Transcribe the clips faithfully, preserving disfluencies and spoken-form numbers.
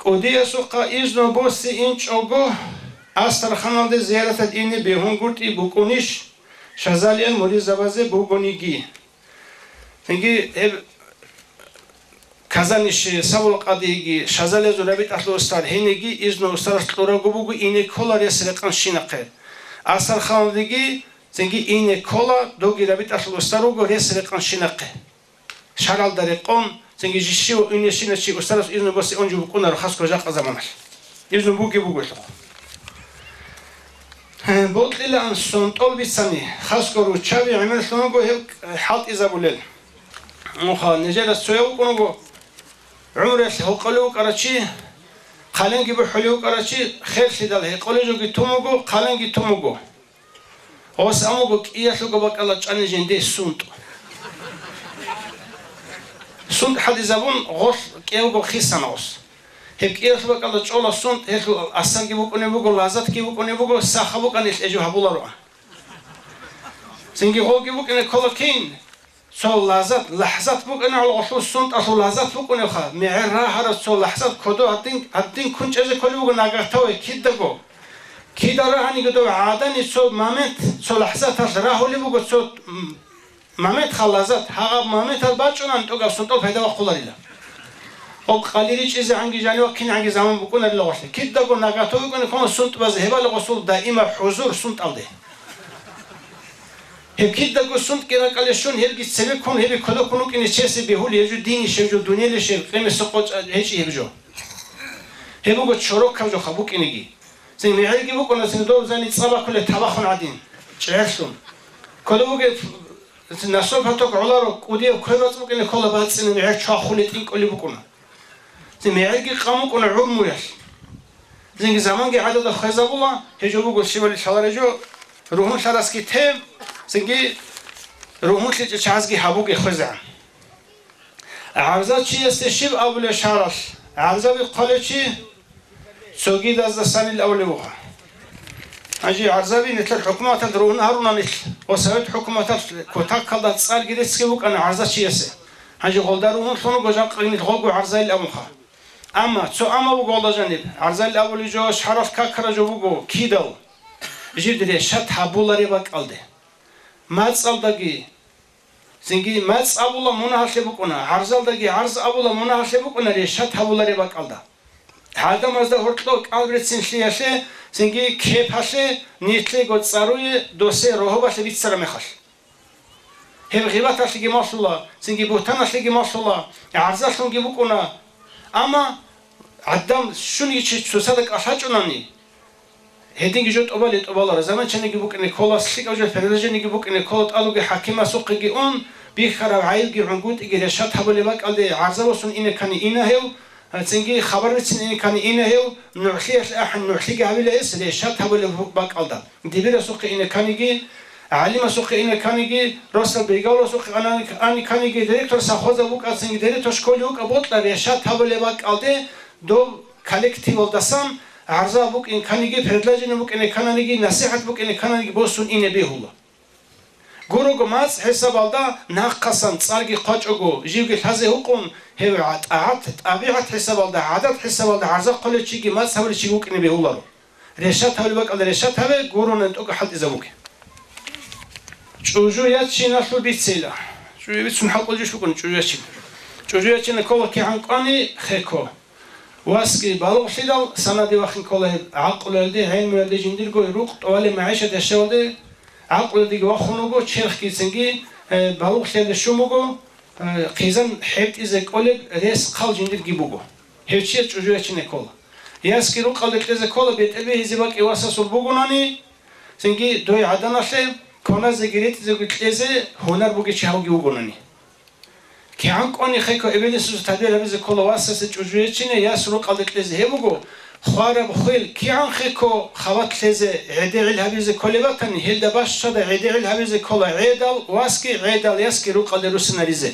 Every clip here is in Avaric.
Удиясухъа изну босе инчӀого, Астраханалде зияраталде ине бегьунгутӀи букӀунищ, Шазалиял муридзабазе бугониги? Цинги гьеб Казанище Савул къадиги, Шазалиязул рабитӀалъул устар гьениги изну устаралъ кьурабго буго, ине ккола рес рекъанщинахъе. Астраханалдеги цинги ине ккола, доги рабитӀалъул устар вуго рес рекъанщинахъе. Шаралда рекъон, цинги жи щив инешина чи устарас изну босе унжи букӀунаро хасго жакъа заманалъ. Изну буги бугелъул. Гье, бокьилаан СунтӀал бицани, хасго руччаби гӀемерлъун вуго гьеб хӀалтӀизабулел. Муха, нижерас цояв вукӀун вуго, гӀумруялъ гьукъулев вукӀарав чи, хъаленги бухӀулев вукӀарав чи, херлъидал гьекъолеб жоги тун вуго, хъаленги тун вуго. Гъос амуго кӀиялъулго бакӀалда чӀани жинде сунтӀ. СунтӀ хӀалтӀизабун гъолъ кӀиявго хисана гъос. Гьеб кӀиялъул бакӀалда чӀола сунтӀ, гьелъул асарги букӀунеб буго, лаззатги букӀунеб буго, сахаб букӀанилъ эжу гьабулароан. Цинги гъоги букӀине ккола кин, цо лаззат, лахӀзат букӀине гӀоло гъолъул сунтӀалъул лаззат букӀунебха, мегӀер рагьараб цо лахӀзат кодо гьадин, гьадин кунчӀезе кколеб буго нагагьтаве кидаго. Кида рагьаниги дов гӀадани цо момент, цо лахӀзаталъ рагьулеб буго цо, м, момент халазат, гьагъаб моментал бачӀунан тӀокӀаб сунтӀал пайда бахъуларила. Гъоб къали ричӀизегӀанги жанивахъинегӀанги заман букӀунарила гъолъе. Кидаго нагагьтав вукӀунеб ккола сунтӀбазе, гьебали гъосул даима хӀузур сунтӀалде. Гьеб кидаго сунтӀги ракӀалде щун, гьебги цебе ккун, гьебги кодо ккун вукӀине чеси бегьули гьеб жо, динищ гьеб жо, дунелищ гьеб, къемисеб къо-, гьечӀи гьеб жо. Гьеб буго чорокаб жоха букӀинеги. Цин мегӀерги букӀуна, цин дов зани цӀа бакулеб табахун гӀадин, чӀегӀерлъун. Кодо бугеб, цин насор-паток гӀоларо, кӀудияб квер бацӀ букӀине ккола бацӀцӀине, мегӀер чвахулеб тӀинкӀулеб букӀуна. Цин мегӀерги къан букӀуна гӀумруялъ. Цинги заманги гӀадада хвезабула, гьеб жо буго щибали лъалареб жо, ругьунлъарасги те, цинги ругьунлъичӀел чагӀазги гьабуге хвезегӀан. ГӀарза чиясде щиб абулеб шаргӀалъ? ГӀарзаби хъвалев чи цогидаздасанил абулеб буго. Гьанже гӀарзаби нилъер хӀукуматалъ ругьун гьарунанилъ ва Совет хӀукуматалъ кутакалда цӀарги реццги букӀана гӀарза чиясе. Гьанже гъолда ругьунлъун руго жакъа нилъ гъого гӀарзайил абунха. Амма цо амма буго гъолда жаниб, гӀарзайил абулеб жо шаргӀалъ какараб жо буго кидал, жиб решат гьабулареб бакӀалде. МацӀалдаги, Цинги мацӀ абула мунагьалъе букӀуна, гӀарзалдаги гӀарз абула мунагьалъе букӀуна решат гьабулареб бакӀалда. ГӀадамазда гьоркьоб кӀалберцинлъиялъе, цинги кепалъе, нилъего цӀаруе, досе рогьобалъе бицараб мехалъ. Гьеб гъибаталъеги малъула, цинги бугьтаналъеги малъула, гӀарзалъунги букӀуна. Амма гӀадам щуниги чи цоцазда кӀалъачӀунани, Гьединги жо тӀубали тӀубалара, заманчаниги букӀине ккола, лъикӀаб жо передачаниги букӀине ккола, тӀалуги хӀакимасухъеги ун, бихьараб гӀайибги гӀунгутӀиги решат гьабулеб бакӀалде гӀарза босун ине ккани ина гьев, цинги хабар бицин ине ккани ина гьев, нугӀлъиялъе ахӀен нугӀлъиги гьабила гьес решат гьабулеб бакӀалда. Дибирасухъе ине кканиги, гӀалимасухъе ине кканиги, росдал бегавуласухъе ана-, ани кканиги, директор совхоза вукӀа, цинги директор школе вукӀа, бокьа решат гьабулеб бакӀалде дов коллективалдасан гӀарза букӀин кканиги, предложение букӀине ккананиги, насихӀат букӀине ккананиги босун ине бегьула. Гурого мацӀ хӀисабалда нахъасан цӀарги хъвачӀого, живги лъазе гьукъун, гьев гӀа-, тӀагӀат, тӀабигӀат хӀисабалда, гӀадат хӀисабалда гӀарза хъвалев чиги мацӀ гьабулев чиги вукӀине бегьуларо. Решат гьабулеб бакӀалда решат гьабе, гуронани тӀокӀаб хӀалтӀизабуге. ЧӀужу ячиналъул бицейила. ЧӀужу бицун хӀалкӀолчӀищ букӀун чӀужу ячин. ЧӀужу ячина ккола кигӀан кӀвани хеко. Васги балугълъидал санаде вахин ккола гьеб, гӀакълуялде, гӀелмуялде, жиндирго рукъ тӀолеб магӀишат яшавалде гӀакълуялдеги вахун вуго, черхгицинги, э, балугълъиялде щун буго, э, хъизан хӀетӀизе кӀолеб рес-хъал жиндирги буго. Гьев чияс чӀужу ячине ккола. Ясги рукъалде кьезе ккола, бетӀер бегьизе бакӀи васасул бугонани, цинги дой гӀаданалъе кваназеги ретӀизеги кьезе гьунар бугев чи гьавги вугонани. КигӀан кӀвани хеко эбелисезул тадбир гьабизе ккола васасе чӀужу ячине, яс рукъалде кьезе. Гьеб буго, хвараб хвел кигӀан хеко хабалъ лъезе, гӀедегӀил гьабизе кколеб батани, гьелда бащада гӀедегӀил гьабизе ккола гӀедал васги гӀедал ясги рукъалде руссинаризе.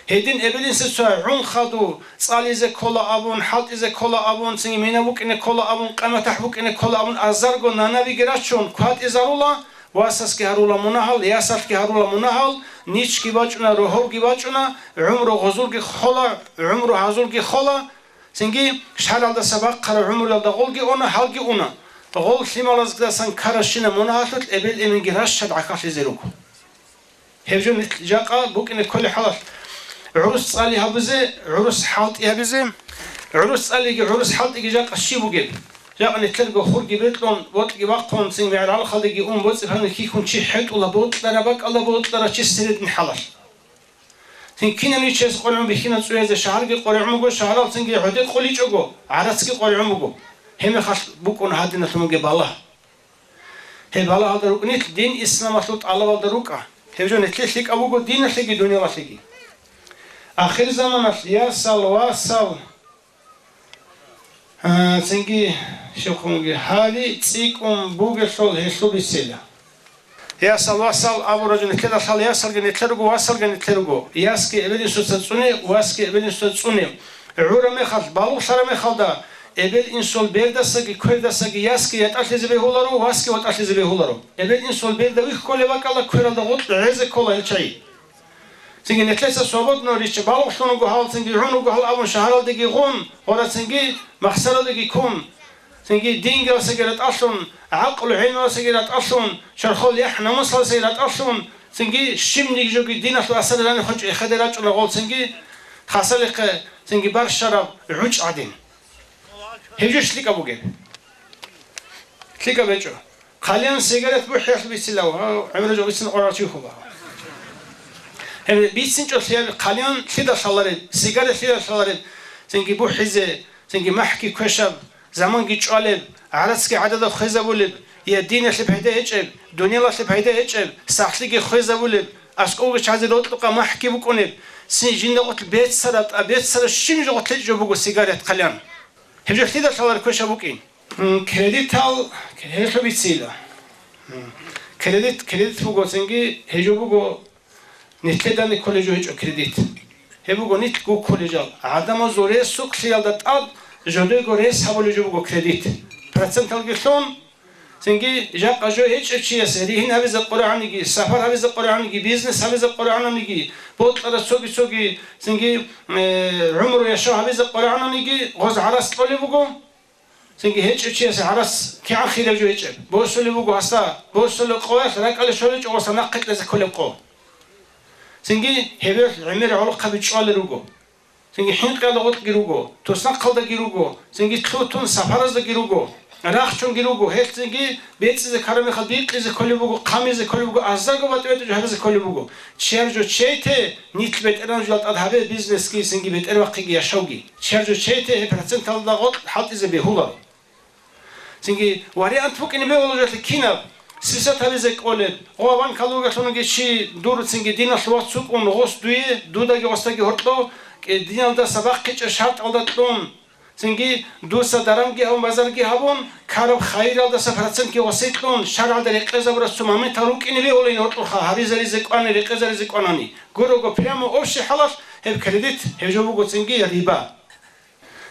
Гьедин эбелинсецо гӀун хадув, цӀализе ккола абун, хӀалтӀизе ккола абун, цинги мина букӀине ккола абун, къаматахӀ букӀине ккола абун, азарго нанабиги рачун, кватӀизарула, васасги гьарула мунагьал, ясалъги гьарула мунагьал, ничги бачӀуна, рогьовги бачӀуна, гӀумру гъозулги хола, гӀумру гьазулги хола, Цинги шаргӀалдаса бахъараб гӀумруялда гъолги уна, гьалги уна. Гъол лъималаздасан ккаращинаб мунагьалъулъ эбел-эменги ращад гӀахьаллъизе руго. Гьеб жо нилъ-, жакъа букӀине кколеб хӀалалъ гӀурус цӀали гьабизе, гӀурус хӀалтӀи гьабизе, гӀурус цӀалиги, гӀурус хӀалтӀиги жакъа щиб бугеб? Жакъа нилъерго хурги бекьун, бокьги бахъун, цин мегӀералхалдеги ун, боцӀи-пани хьихьун чи хӀетӀула, бокьараб бакӀалда бокьарав чи середин хӀалалъ. Цин кинаб ничияс къваригӀун бихьина цӀуязе, шагьарги къваригӀун буго, шагьарал цинги гӀодекъуличӀого, гӀарацги къваригӀун буго. Гьеб мехалъ букӀун гьадиналъун бугеб балагь. Гьеб балагьалда рукӀнилъ дин исламалъул тӀалабалда рукӀа. Гьеб жо нилъее лъикӀаб буго диналъеги дунялалъеги. Ахирзаманалъ ясал, васал, а, цинги щиб хъунги гьари цӀикӀкӀун бугелъул гьелъул бицила. Ясал, васал абураб жо нилъеда лъала, ясалги нилъер руго, васалги нилъер руго. Ясги эбел-инсуца цӀуне, васги эбел-инсуца цӀуне. ГӀураб мехалъ, балугълъараб мехалда, эбел-инсул бердасаги квердасаги ясги ятӀалъизе бегьуларо, васги ватӀалъизе бегьуларо. Эбел-инсул берда вихьулеб бакӀалда, квералда гъоркь гӀезе ккола гьел чагӀи. Цинги нилъеца свободно ричча балугълъун вуго гьал, цинги гӀун вуго гьал абун шагьаралдеги гъун, гъора цинги махсаралдеги ккун, цинги дингиясаги ратӀалъун, гӀакълу-гӀилмуялдасаги ратӀалъун, чорхол яхӀ-намусалдасаги ратӀалъун, цинги щибниги жоги диналъул асар жанир хъванчӀо эхеде рачӀуна гъол цинги хасалихъе цинги барщараб гӀучӀ гӀадин. Гьеб жо лъикӀаб бугеб? ЛъикӀаб гьечӀо. Хъалиян сигарет бухӀиялъ бицила, гьав, гӀемер жо бицин къваригӀарав чи вихьула. Гьеб бицинчӀо лъияб хъалиян лъида лъалареб, сигарет лъида лъалареб, цинги бухӀизе, цинги махӀги квешаб, заманги чӀвалеб, гӀарацги гӀадада хвезабулеб, я диналъе пайда гьечӀеб, дуниялалъе пайда гьечӀеб, сахлъиги хвезабулеб, аскӀовги чазе рокьукъа махӀги букӀунеб, цин жинда гъорлъ беццараб, тӀа беццараб щиб жо гъорлъ гьечӀо буго сигарет хъалиян. Гьеб жо лъида лъалареб квешаб букӀин? М, кредитал гьелъул бицила. М, кредит, кредит буго цинги, гьеб жо буго, нилъеда кколеб жо гьечӀо кредит. Гьеб буго нилъго кколеб жал. ГӀадамазул ресукълъиялда тӀад жодего рес гьабулеб жо буго кредит. Проценталги лъун, цинги жакъа жо гьечӀев чиясе ригьин гьабизе къваригӀаниги, сапар гьабизе къваригӀаниги, бизнес гьабизе къваригӀаниги, бокьараб цоги-цоги, цинги, э, гӀумру яшав гьабизе къваригӀаниги, гъоз гӀарац кьолеб буго. Цинги гьечӀев чиясе гӀарац кигӀан хираб жо гьечӀеб. Босулеб буго гьасда, босулеб къоялъ ракӀалде щолечӀо гъоса нахъе кьезе кколеб къо. Цинги гьебелъ гӀемер гӀолохъаби чӀвалел руго. Цинги хӀинкъиялда гъоркьги руго, туснахъалдаги руго, цинги лъутун сапараздаги руго, рахчунги руго, гьелъ цинги бецӀизе ккараб мехалъ бикъизе кколеб буго, хъамизе кколеб буго, азарго батӀи-батӀи жо гьабизе кколеб буго. Чияр жо чейте, нилъ бетӀергьан жо тӀад гьабе бизнесги, цинги бетӀербахъиги яшавги. Чияр жо чейте, гьеб проценталда гъоркь хӀалтӀизе бегьуларо. Цинги вариант букӀине бегьула жолъе кинаб? Списать гьабизе кӀолеб, гъо банкалда вугелъунги чи дур цинги диналъ вац вукӀун гъос дуе, дудаги гъосдаги гьоркьо, кӀе-, диналдаса бахъичӀеб шартӀалда кьун, цинги дуца дарамги гьабун, базарги гьабун, ккараб хайиралдаса процентги гъосе кьун, шаргӀалда рекъезабураб цо моментал рукӀине бегьулин гьоркьоха гьабизаризе кӀвани, рекъезаризе кӀванани. Гурого прямо общий хӀалалъ гьеб кредит, гьеб жо буго цинги риба.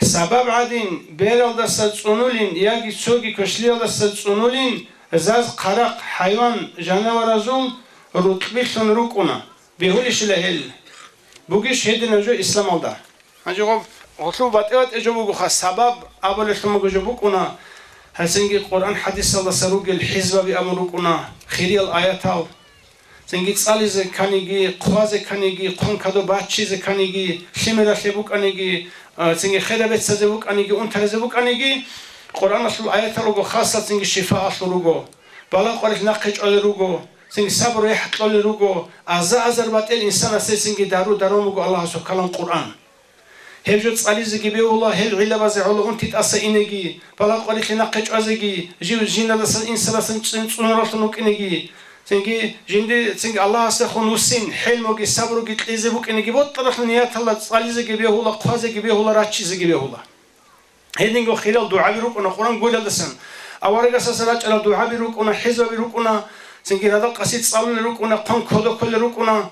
Сабаб гӀадин, бералдаса цӀунулин яги цоги квешлъиялдаса цӀунулин заз хъарахъ хӀайван-жанаваразул рукъбилъун рукӀуна, бегьулищила гьел? Бугищ гьединаб жо исламалда? Гьанже гъоб гъолъул батӀи-батӀи жо бугоха, сабаб абулелъун буго жо букӀуна, гьасинги Къуръан-хӀадисалдаса ругел хӀизбаби абун рукӀуна, хириял аятал. Цинги цӀализе кканиги, хъвазе кканиги, хъван кадо баччизе кканиги, лъимералъе букӀаниги, а, цинги хераб бецазе букӀаниги, унтаразе букӀаниги, Къуръаналъул аятал руго, хасал цинги шифаалъул руго. Балагь-къварилъи нахъе чӀвалел руго, цинги сабру-яхӀ кьолел руго, аза-азар батӀел инсанасе цинги дару-дарун буго Аллагьасул калам Къуръан. Гьеб жо цӀализеги бегьула, гьел гӀиллабазе гӀоло унти тӀаса инеги, балагь-къварилъи нахъе чӀвазеги, жив жиндасан, инсанасан цӀин-, цӀунаралъун вукӀинеги, цинги жинди, цинги Аллагьасдехун вуссин, хӀелмуги сабруги кьезе букӀинеги, бокьаралъул нияталда цӀализеги бегьула, хъвазеги бегьула, раччизеги бегьула. Гьединго хирал дугӀаби рукӀуна Къуръан гурелдасан, аварагасаса рачӀарал дугӀаби рукӀуна, хӀизбаби рукӀуна, цинги радал-къаси цӀалулел рукӀуна, хъван кодо кколел рукӀуна.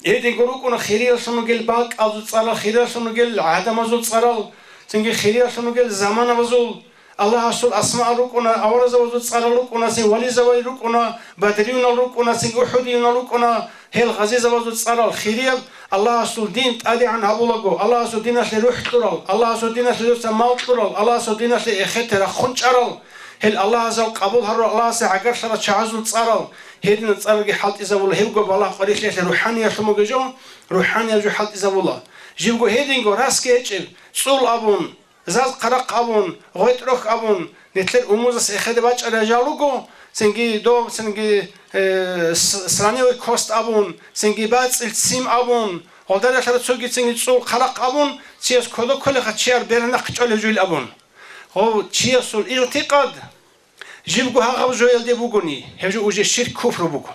Гьединго рукӀуна хириялъун ругел бакӀалзул цӀарал, хириялъун ругел гӀадамазул цӀарал, цинги хириялъун ругел заманабазул, Аллагьасул асмаал рукӀуна, аварагзабазул цӀарал рукӀуна, цин вализабай рукӀуна, бадриюнал рукӀуна, цин ухӀудиюнал рукӀуна, гьел гъазизабазул цӀарал хирияб Аллагьасул дин тӀадегӀан гьабулаго, Аллагьасул диналъе рухӀ кьурал, Аллагьасул диналъе дуца мал кьурал, Аллагьасул диналъе эхете рахъун чӀарал, гьел Аллагьасул къабул гьарурал, Аллагьасе гӀагарлъарал чагӀазул цӀарал, гьединал цӀаралги хӀалтӀизабула, гьебго балагь къварилъиялъе рухӀаниялъун бугеб жо, рухӀанияб жо хӀалтӀизабула. Живго гьединго расги гьечӀеб, цӀул абун, заз-хъарахъ абун, гъветӀ-рохь абун, нилъер умумузас эхеде бачӀарай жал руго, цинги доб, цинги, э, с-, слоновый кость абун, цинги бацӀцӀил ццим абун, гъолдаралъара цоги цинги цӀул-хъарахъ абун, чияс кодо кколеха чияр беранахъ чӀолев жуйил абун. Гъов чиясул игӀтикъад, Жибго гьагъаб жоялде бугони, гьеб жо уже ширк-куфру буго.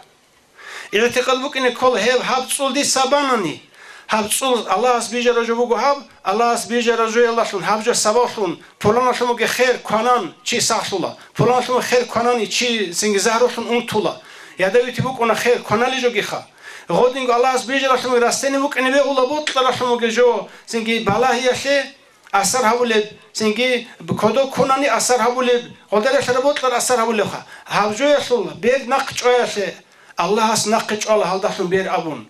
ИгӀтикъад букӀине ккола гьеб гьаб цӀул дица банани, гьаб цӀул Аллагьас бижараб жо буго гьаб, Аллагьас бижараб жоялдалъун гьаб жо сабаблъун пуланалъумаги хер кванан чи сахлъула, пуланалъумаги хер кванани чи цинги загьрулъун унтула, ядовитый букӀуна хер кваналеб жогиха. Гъодинго Аллагьас бижаралъумаги растение букӀине бегьула бокьаралъумаги жо цинги балагьиялъе асар гьабулеб, цинги кодо ккунани асар гьабулеб, гъодаралъара бокьар асар гьабулебха. Гьаб жоялъул бер нахъ чӀваялъе, Аллагьас нахъе чӀвала гьалдалъун бер абун.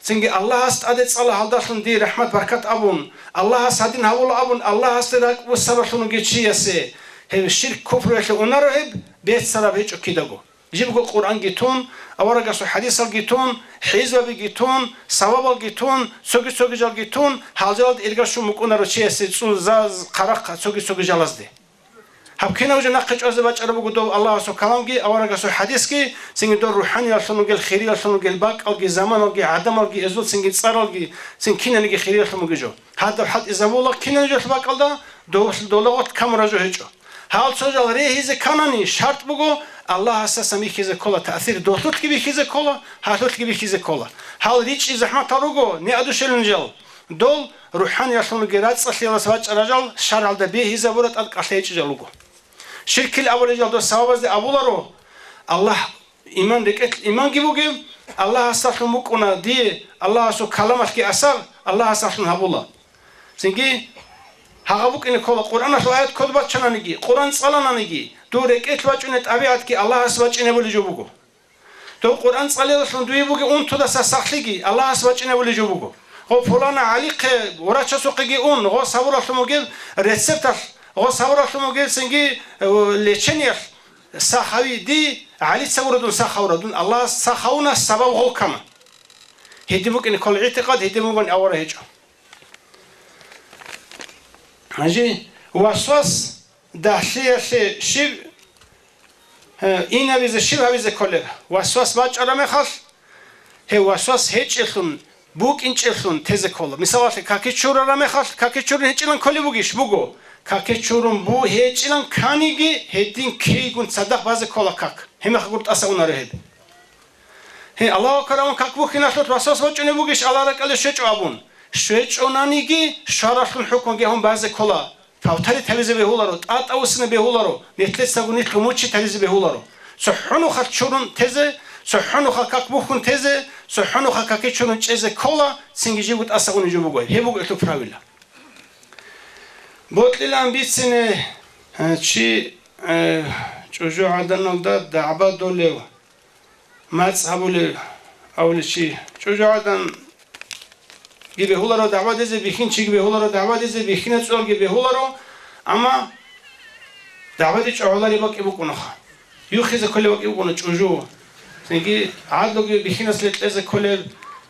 Цинги Аллагьас тӀаде цӀала гьалдалъун дир рахӀмат-баркат абун, Аллагьас гьадин гьавула абун, Аллагьасде ракӀ буссаралъунги чиясе, гьеб ширк-куфруялъе унаро гьеб, беццараб гьечӀо кидаго. Жибго Къуръанги тун, аварагасул хӀадисалги тун, хӀизбабиги тун, савабалги тун, цоги-цоги жалги тун, гьалжалалда ирга щун букӀунаро чиясе цӀул, заз, хъарахъ, цоги-цоги жалазде. Гьаб кинаб жо нахъе чӀвазе бачӀараб буго дов Аллагьасул каламги, аварагасул хӀадисги, цинги дор рухӀаниялъун ругел, хириялъун ругел бакӀалги, заманалги, гӀадамалги, эзул цинги цӀаралги, цин кинаниги хириялъун бугеб жо. Гьадаб хӀалтӀизабула кинаб жоялъул бакӀалда, дов-, дола гъот камураб жо гьечӀо. Гьал цо жал регьизе кканани, шартӀ буго, Аллагьасдасан бихьизе ккола таъсир, долъулъги бихьизе ккола, гьалъулъги бихьизе ккола. Гьал ричӀчӀи захӀматал руго, неадушелин жал. Дол рухӀаниялъунги рацӀцӀалъиялдаса бачӀарал жал шаргӀалда бегьизабураб тӀадкъалъи гьечӀеб жал руго. Ширкил абулел жал дос савабазде абуларо, Аллагь иман рекӀелъ иманги бугеб, Аллагьасдалъун букӀуна дие, Аллагьасул каламалъги асар, Аллагьасдалъун гьабула. Цинги гьагъа букӀине ккола, Къуръаналъул аят код баччананиги, Къуръан цӀалананиги, дур рекӀелъ бачӀунеб тӀабигӀатги Аллагьас бачӀинабулеб жо буго. Дов Къуръан цӀалиялъун дуе бугеб унтудаса сахлъиги Аллагьас бачӀинабулеб жо буго. Гъо пулана ГӀалихъе врачасухъеги ун, гъо сабуралъун бугеб рецепталъ, гъо сабуралъун бугеб цинги, э, лечениялъ сахави ди, ГӀалица вурадун сахавра дун, Аллагьас сахавуна, сабаб гъо ккана. Гьедин букӀине ккола игӀтикъад, гьедин бугони авара гьечӀо. Гьанже васвас дагьлъиялъе щиб, э, инабизе щиб гьабизе кколеб? Васвас бачӀараб мехалъ, гьев васвас гьечӀелъун, букӀинчӀелъун тезе ккола. Мисалалъе, каки чурараб мехалъ, каки чурун гьечӀилан кколеб бугищ? Буго. Каки чурун бу-, гьечӀилан кканиги, гьедин ккейгун цадахъ базе ккола как. Гьеб мехалъ гур тӀаса унаро гьеб. Гье, Аллагьу акбар абун как бухьиналъулъ васвас бачӀунеб бугищ Аллагь ракӀалде щвечӀо абун? ЩвечӀонаниги, шаргӀалъун хӀукму гьабун базе ккола. Тавталит гьабизе бегьуларо, тӀатӀавуссине бегьуларо, нилъецаго нилъго мучить гьаризе бегьуларо. ЦохӀо нухалъ чурун тезе, цохӀо нухалъ как бухьун тезе, цохӀо нухалъ каки чурун чӀезе ккола, цинги живго тӀаса унеб жо буго. Гьеб буго гьелъул правила. Бокьилаан бицине, э, чи, э, чӀужугӀаданалда дагӀба долев. МацӀ гьабулев авличи. ЧӀужугӀаданги бегьуларо дагӀба дизе, бихьинчиги бегьуларо дагӀба дизе, бихьинацӀулги бегьуларо, амма дагӀбаде чӀогӀолареб бакӀи букӀунаха. Юхизе кколеб бакӀи букӀуна чӀужу. Цинги гӀадлуги бихьинасде кьезе кколеб,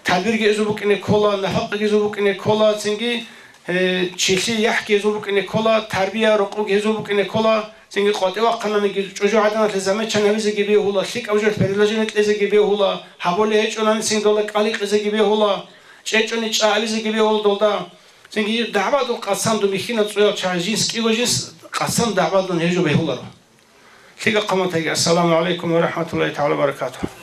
тадбирги эзул букӀине ккола, нафакъаги эзул букӀине ккола, цинги, э, чилъи яхӀги эзул букӀине ккола, тарбия рокъоги эзул букӀине ккола. Цинги къватӀивахъананиги, чӀужугӀаданалъе замечание гьабизеги бегьула, лъикӀаб жо предложение кьезеги бегьула, гьабулеб гьечӀонани цинги долда кӀали кьезеги бегьула, чӀечӀони чӀа абизеги бегьула долда. Цинги дагӀбадул къацандун бихьинал цӀуял чагӀи жинс кӀиго жинс къацан дагӀбадун гьев жо бегьуларо. ЛъикӀа хъаматаги, ассаламу гӀалайкум ва рахӀматуллагьи тагӀала ва баракатугьу.